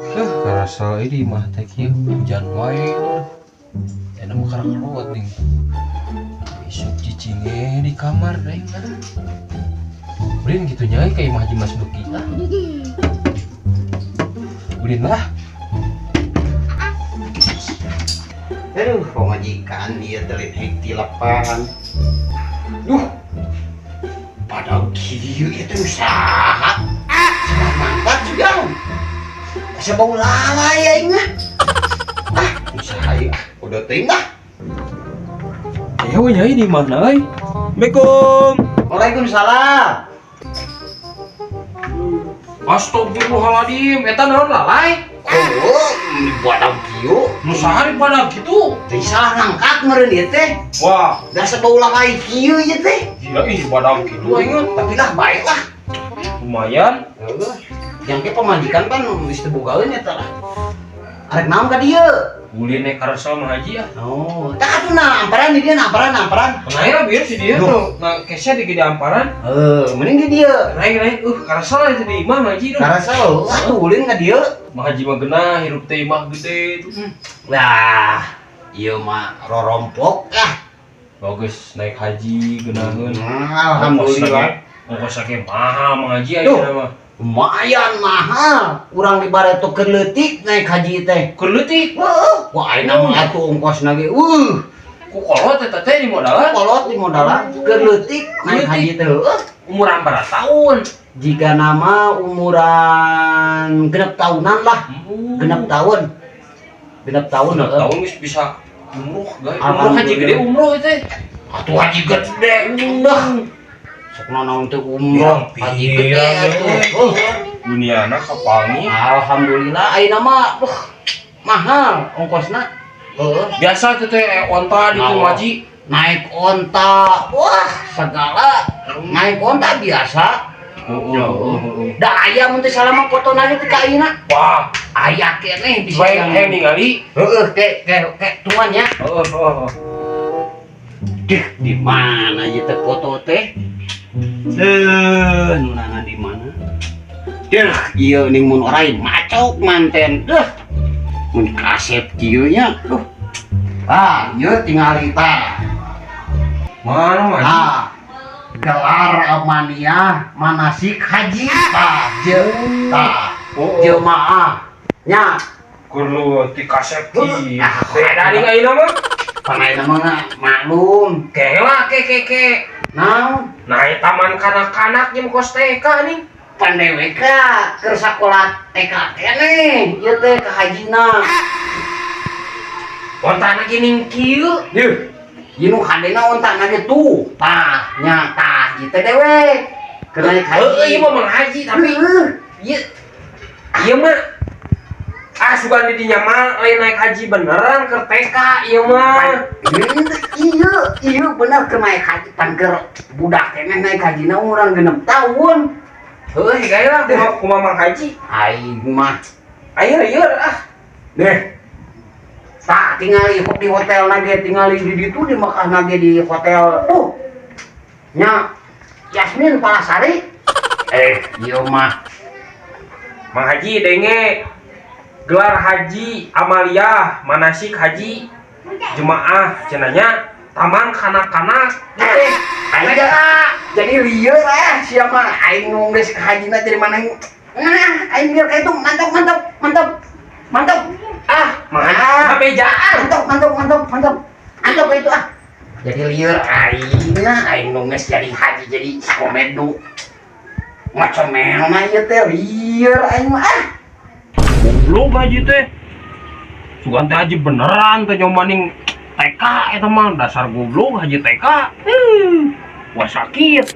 Karasa ini mah teh kieu hujan wae lur. Enak mah karak nih. Besok cicingnya di kamar deh mah. Ulin gitu nyai kayak Imah Haji Mas Duki ah. Ulin lah. Aduh, pamajikan ieu teh lain hek tilepan. Duh. Padahal kieu ieu teh usaha. Salah mangkat juga. Asa bau lalai aing mah. Ah, usaha ieu ah, udah teuing lah. Ya we nyai di mana euy? Assalamualaikum. Waalaikumsalam. Astagfirullahaladzim, eta naon lalai? Oh, dibuat kieu. Nu saha di pada gitu? Teu salah ngangkat meureun ieu teh. Wah, Da asa bau lalai kieu ieu teh. Gila ih badak gitu aing mah. Tapi lah baik lah. Lumayan. Heuh. Yang ke pamajikan kan geus teu bogaeun eta lah. Arek naon ka dieu? Ulin naik karasa mah haji ah. Oh, tak atuh nah, amparan di dia, nah, amparan, amparan. Naik lah biar si dia Duh. tuh. Nah, kesnya di gede amparan. Eh, mending di dia. Naik naik, karasa lah itu di imah haji tuh. Karasa lo, atuh ulin ka dieu. Mah haji mah genah hirup teh imah gede tuh. Lah, ieu mah rorompok ah. Bagus naik haji genaheun. Alhamdulillah. Ongkos ge mahal mah haji Duh. ayeuna mah. Lumayan mahal. Urang di bareto keur leutik naik haji teh. Keur leutik. Heuh, wah ayeuna mah atuh ongkosna ge. Ku kolot eta teh di modalan. Kolot di modalan keur leutik naik haji teh heueuh. Umuran berapa tahun? Jika nama umuran 6 tahunan lah, 6 tahun. 6 tahun 6 heueuh. Tahun geus bisa umroh guys. Umroh haji gede umroh teh. Atuh haji gede dah. Sok naon teh umroh haji gede atuh. Duniana kapangi. Alhamdulillah ayeuna mah mahal ongkosna. Heuh. Biasa teh teh onta di Nah. haji. Naik onta, wah segala. Naik onta biasa. Heeh. Da aya mun teu salah mah fotona ge teh ka ayeuna. Wah, Aya keneh bisa baik yang yang ningali. Heeh, ke ke ke tungan ya. Heeh. Dih, di mana ieu teh foto teh? Eh, nu nana di mana? Deh, ieu ning mun orai macok manten. Deh. Mun kasep kieu nya. Duh. Ah, ieu tingali tah. Mana mah? Ah, gelar amaniyah manasik haji tah, je tah. Oh, Jemaah nya. Kulo ti kasep ki. Ah. Beda nih ayeuna mah. Panaina mah maklum. Kela ke ke ke. Naon? Naik taman kanak-kanak jeung kos TK nih. Pan dewek keur sakola TK keneh ieu teh ka hajina. Ontana gini kieu. Yeuh. Ieu nu hadena ontana ge tuh. Tah, nya tah ieu teh dewek. Keur naik haji. Heeh, ieu mah mang haji tapi Heueuh. ieu ieu mah ah sugan di dinya mah lain naik haji beneran ke TK ieu mah. Iya, iya bener keur naik haji pan keur budak keneh naik hajina urang 6 tahun. Heuh, gaya lah kumaha kumaha mang haji. Aing mah Ayo ieu ah. deh. Tak tingali di hotel nage tingali di ditu di Mekah nage di hotel. Nya Yasmin Palasari. Eh, ieu mah Mang Haji denge gelar haji amaliyah manasik haji jemaah cenanya taman kanak-kanak eh aing jadi lieur ah sia mah aing nu geus ka hajina jadi mana nah aing lieur ka itu mantap mantap mantap mantap. Ah Mang Haji Ah. bejaan. Mantap mantap mantap mantap mantap itu ah jadi lieur aing nah aing nu geus jadi haji jadi komedu ngocomelna ieu teh lieur aing mah ah. Goblok haji teh sugan teh haji beneran teh nyomaning TK eta mah dasar goblok haji TK. Wah sakit.